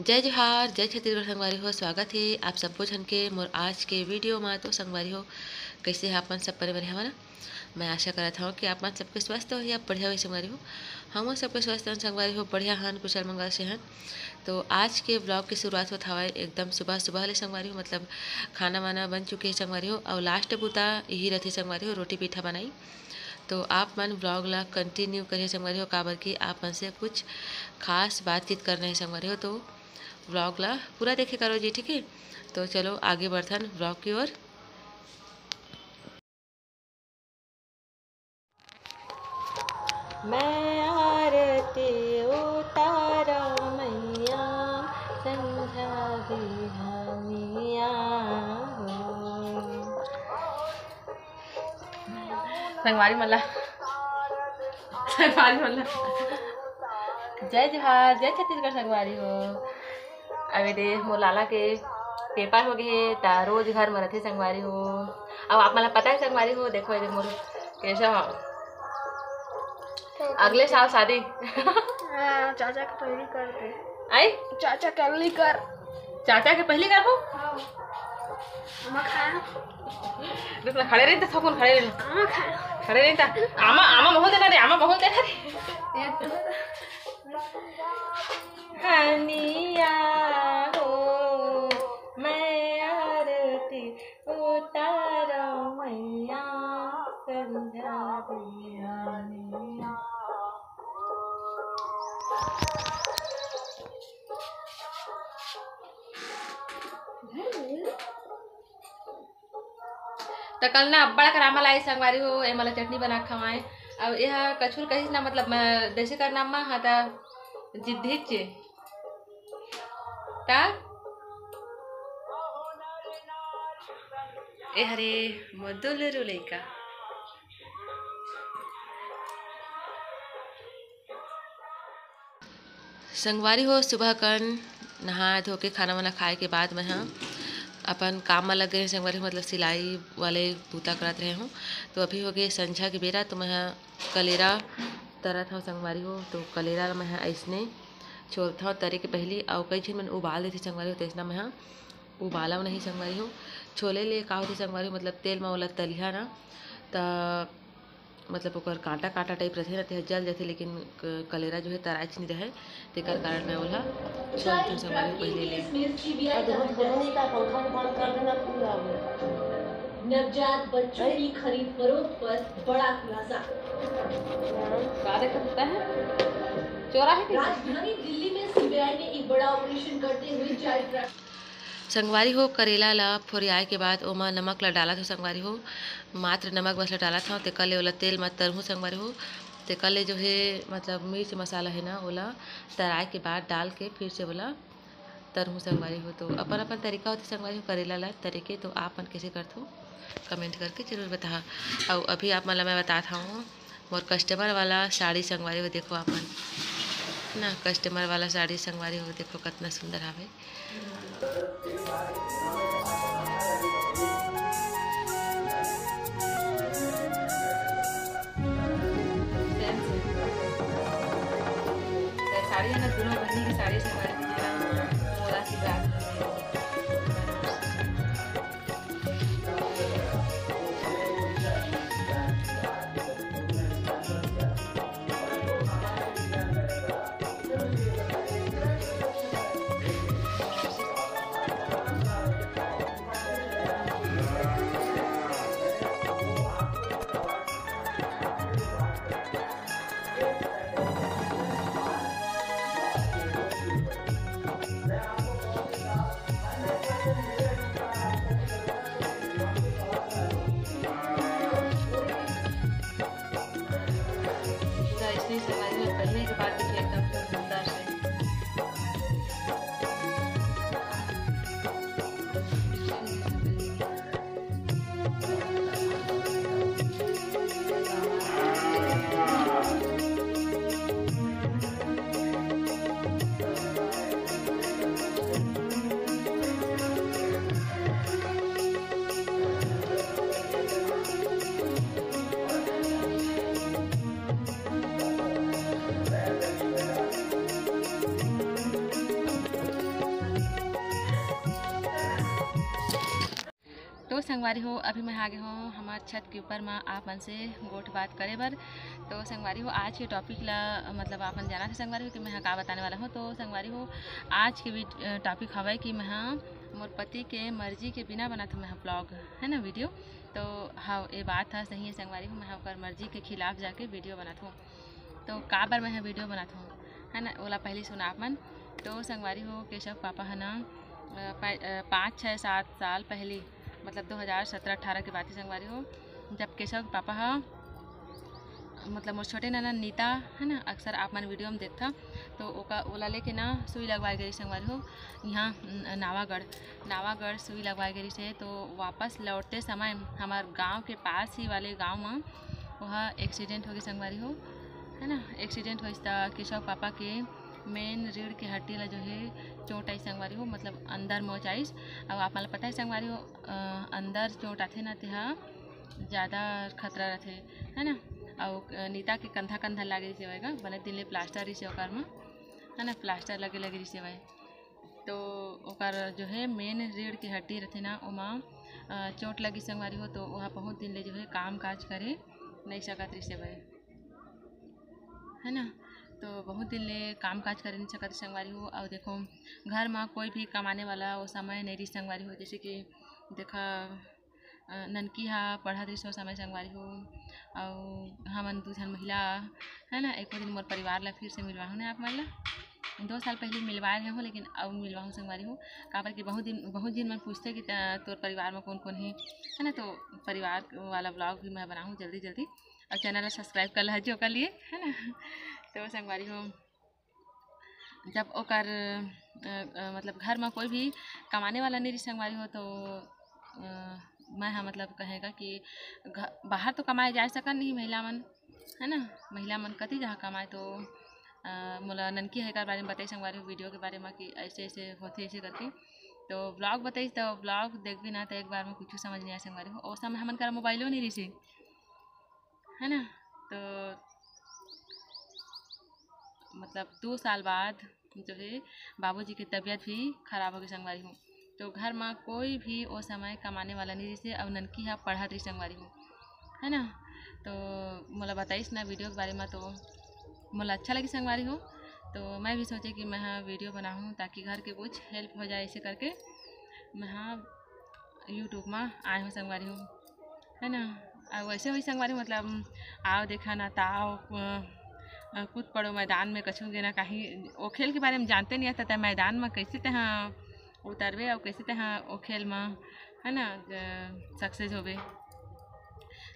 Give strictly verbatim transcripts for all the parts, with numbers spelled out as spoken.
जय जोहार, जय छत्तीसगढ़ संगवारी हो। स्वागत हे आप सब्बो झन के मोर आज के वीडियो मा। तो संगवारी हो, कइसे हे आप मन सब? बने बने हवा ना? मैं आशा करत हव कि आप मन सबके स्वस्थ होही, आप बढ़िया होही संगवारी हो। हमन सबके स्वस्थ हन संगवारी हो, बढ़िया हन, कुशल मंगल से हन। तो आज के व्लॉग के शुरुआत होत हवय एकदम सुबह सुबह ले संगवारी हो, मतलब खाना वाना बन चुके हे संगवारी हो, अउ लास्ट बुता यही रथे संगवारी हो, रोटी पीठा बनाई। तो आप मन व्लॉग ला कंटिन्यू करिए संगवारी हो, काबर कि आप मन से कुछ खास बातचीत करना हे संगवारी हो। तो व्लॉग ला पूरा देखे करो जी, ठीक है? तो चलो आगे बढ़थन व्लॉग की ओर। मैं आरती उतारा मैया, संझा बिहनिया हो। संगवारी मन ला, संगवारी मन ला जय जोहार, जय छत्तीसगढ़ संगवारी हो। अबे दे मोर लाला के पेपर हो गे हे, त रोज घर म रथे संगवारी हो। अउ आप मन ला पता हे संगवारी हो, देखो ये दे मोर कैसा हो। अगले साल शादी। हाँ, चाचा के पहली कर दे। आई? चाचा के पहली कर। चाचा के पहली कर हो? हाँ। मखा। रुक ना, खड़े रही त, थकुन खड़े रही। आमा खा। खड़े रही त। आमा, आमा बहुत देना रे, आमा बहुत देना रे। ये तो हनिया हो, मैं आरती उतारा मैया, संझा बिहनिया। त कल ना अब्बड़ अकन आमा लाई संगवारी हो, एमा ला चटनी बना के खवाए। अब एहा कछुर कहिस ना, मतलब, मैं देसी कर नाम मा, हाँ, त जिद्दी चे। त ए हरे मोर दुलरू लइका। संगवारी हो, सुबह कन नहा धो के खाना वाना खाए के बाद मैं ह अपन काम म लग गए संगवारी हो, मतलब सिलाई वाले बूता करत रहे हूँ। तो अभी हो गए संझा के बेरा, तो मैं ह कलेरा तरत हव संगवारी हो। तो कलेरा ल मैं ह अइसने छोलथव तरे के पहिली, अउ कई झिन मन उबाल देथे संगवारी हो, तइसना मैं ह उबालव नहीं संगवारी हो। छोले ले का होथे संगवारी हो, मतलब तेल म ओला तलिहा ना, त मतलब ओकर कांटा कांटा टाइप रथे ना, तेह जल जथे, लेकिन क-, कलेरा जो है तराच नहीं रहे, तेकर कारण मैं ओला छोलथव संगवारी हो पहिले ले। अद्भुत कोनो नहीं का, पंखा को बंद कर देना पूरा। नवजात बच्चों की खरीद फरोख्त पर बड़ा खुलासा। का देखत होता है? चोरा है क्या? राजधानी दिल्ली में सीबीआई ने एक बड़ा ऑपरेशन करते हुए चाइल्ड ट्रैफिक संगवारी हो, करेला ला फोरियाए के बाद ओमा नमक ला डालत हो संगवारी हो, मात्र नमक बस ला डालत हव। तेकर ले ओला तेल म तरहूँ संगवारी हो, तेकर ले जो है मतलब मिर्च मसाला है ना, ओला तराए के बाद डाल के फिर से ओला तरहूँ संगवारी हो। तो अपन अपन तरीका होथे संगवारी हो करेला ला तरे के, तो आप मन कैसे करथो कमेंट करके जरूर बताहा। अउ अभी आप मन ला मैं बतात हव मोर कस्टमर वाला साड़ी संगवारी हो, देखो आप मन ना, कस्टमर वाला साड़ी संगवारी हो, देखो कतना सुंदर हवे। साड़ी है ना, दोनों बहनी की साड़ी संगवारी हो, मोला आशीर्वाद। संगवारी हो, अभी मैं आगे हूँ हमार छत के ऊपर में आप मन से गोठ बात करे बर। तो संगवारी हो, आज के टॉपिक ला, मतलब, आप मन जानत हे संगवारी हो कि मैं का बताने वाला हूँ। तो संगवारी हो, आज के टॉपिक हवय कि मैं मोर पति के मर्जी के बिना बनात हूँ मैं ब्लॉग, है ना, वीडियो। तो हाँ, ये बात है सही है संगवारी हो, मैं ओकर मर्जी के खिलाफ जाके वीडियो बनात हूँ। तो काबर मैं वीडियो बनात हूँ, है ना, ओला पहली सुना आप मन। तो संगवारी हो, केशव पापा है ना, पाँच छः सात साल पहली, मतलब दो हज़ार सत्रह अठारह के बात है संगवारी हो, जब केशव के पापा हा, मतलब मोर छोटे ननद नीता, है ना, अक्सर आप मन वीडियो में देखता, तो ओका ओला लेके ना सुई लगवाए गई संगवारी हो, यहाँ नावागढ़, नावागढ़ सुई लगवाए गई से। तो वापस लौटते समय हमार गांव के पास ही वाले गांव में वह एक्सीडेंट हो गई संगवारी हो, है ना। एक्सीडेंट होइस त केशव पापा के मेन रीढ़ के हड्डी ला जो है चोट आई संगवारी हो, मतलब अंदर मोच आइस। और आप मन ला पता है संगवारी हो, अंदर चोट आथे ना, तेहा ज़्यादा खतरा रथे, है ना। और नीता के कंधा कंधा लागे रिसे होएगा, बने दिन ले प्लास्टर रिसे ओकर में, है ना, प्लास्टर लगे लगे रिसे भाई। तो ओकर जो है मेन रीढ़ के हड्डी रथे ना, ओमा चोट लगी संगवारी हो, तो वह बहुत दिन ले जो है काम काज करे नहीं सकत रिसे भाई, है ना। तो बहुत दिन ले काम काज करे नहीं सकत संगवारी हो। और देखो, घर में कोई भी कमाने वाला वो समय नहीं रही संगवारी हो, जैसे कि देखा, ननकी हा पढ़त रहिस ओ समय संगवारी हो, अउ हमन दू झन महिला, है ना। एको दिन मोर परिवार ला फिर से मिलवाहूँ ना आप मन ला। दो साल पहले मिलवाए रहे हो, लेकिन अब मिलवाहूँ संगवारी हो, काबर कि बहुत दिन, बहुत दिन मन पूछते कि तोर परिवार में कौन कौन है, है ना। तो परिवार वाला ब्लॉग भी मैं बनाहूँ जल्दी जल्दी, और चैनल ला सब्सक्राइब कर ला जो कर लिए, है ना। तो संगवारी हो, जब ओकर मतलब घर में कोई भी कमाने वाला नहीं रही संगवारी हो, तो मैं हाँ मतलब कहेगा कि बाहर तो कमाए जा सकन नहीं महिला मन, है ना। महिला मन कति जहाँ कमाए, तो मोला ननकी है एकर बारे में बताई संगवारी हो, वीडियो के बारे में कि ऐसे ऐसे होते ऐसे करके। तो ब्लॉग बताई, तो ब्लॉग देख भी ना तो एक बार में कुछ समझ नहीं आए संगवारी हो। उस समय हमन कर मोबाइलो नहीं रही, है ना। तो मतलब दो साल बाद जो है बाबूजी की तबीयत भी खराब हो गई संगवारी हो। तो घर में कोई भी वो समय कमाने वाला नहीं रही, और ननकी हा पढ़त रही संगवारी हो, है ना। तो मोला बताइस ना वीडियो के बारे में, तो मोला अच्छा लगी संगवारी हो। तो मैं भी सोचे कि मैं वीडियो बनाऊँ ताकि घर के कुछ हेल्प हो जाए, ऐसे करके मैं यूट्यूब में आए हूँ संगवारी हो, है ना। और वैसे हुई संगवारी, मतलब आओ देखा ना, ताव कूद पड़ो मैदान में, कछू के ना कहीं ओ खेल के बारे में जानते नहीं आता, तै मैदान में कैसे तहाँ उतरबे और कैसे तहाँ ओ खेल में, है ना, सक्सेस होबे।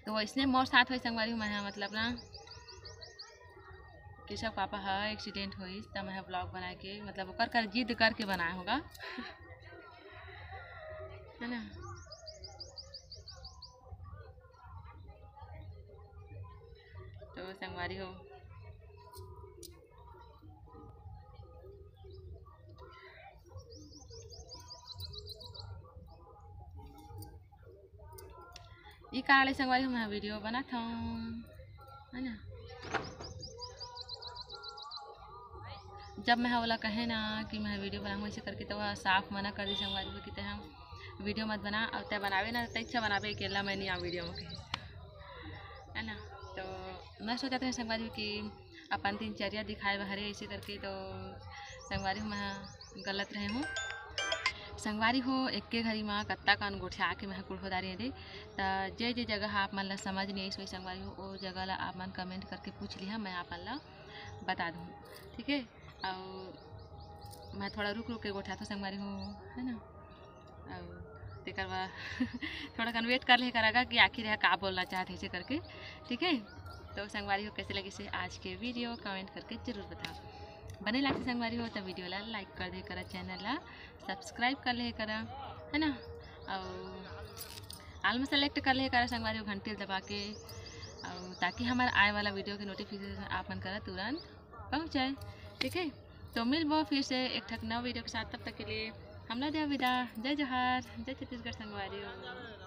तो वैसने मोर साथ हुई संगवारी हो, मैं मतलब ना केशव पापा हा एक्सीडेंट होइस, त मैं ब्लॉग बनाए के, मतलब ओकर कर जिद करके बनाए होगा। है ना। तो संगवारी हो, ई कारण ले संगवारी हो मैं वीडियो बनात हूँ, है ना। जब मैं ओला कहे ना कि मैं वीडियो बनाऊँ ऐसे करके, तो वह साफ मना कर दी संगवारी हो कि तै हम वीडियो मत बना, और तै बनावे ना, तै अच्छा बनावे, अकेला मैं नहीं आऊँ वीडियो में कहे, है ना। तो मैं सोचत रहे संगवारी हो कि अपन दिनचर्या दिखाए बहरे ऐसे करके, तो संगवारी हो मैं गलत रहे हूँ। संगवारी हो, एक के घरी में कत्ता कन गोठिया के मैं कुड़होदारी दे। त जे जे जगह आप मन ला समझ नहीं आई संगवारी हो, वो जगह ला आप मन कमेंट करके पूछ लिहा, मैं आप मन ला बता दूँ, ठीक है। और मैं थोड़ा रुक रुक के गोठा तो संगवारी हो, है ना। और तेकर बाद थोड़ा कन वेट कर ले करा कि आखिर यह का बोलना चाहते हैं करके, ठीक है। तो संगवारी हो, कैसे लगी से आज के वीडियो, कमेंट करके जरूर बताओ। बने लागते संगवारी हो तो वीडियो ला लाइक कर दे करा, चैनल ला सब्सक्राइब कर ले करा, है ना। और आल में सेलेक्ट कर ले करा संगवारी हो घंटी दबा के, और ताकि हमारा आए वाला वीडियो के नोटिफिकेशन आप मन करा तुरंत पहुँच जाए, ठीक है। तो मिलबो फिर से एक ठक नवा वीडियो के साथ, तब तक के लिए हमला दे विदा। जय जोहार, जय छत्तीसगढ़ संगवारी हो।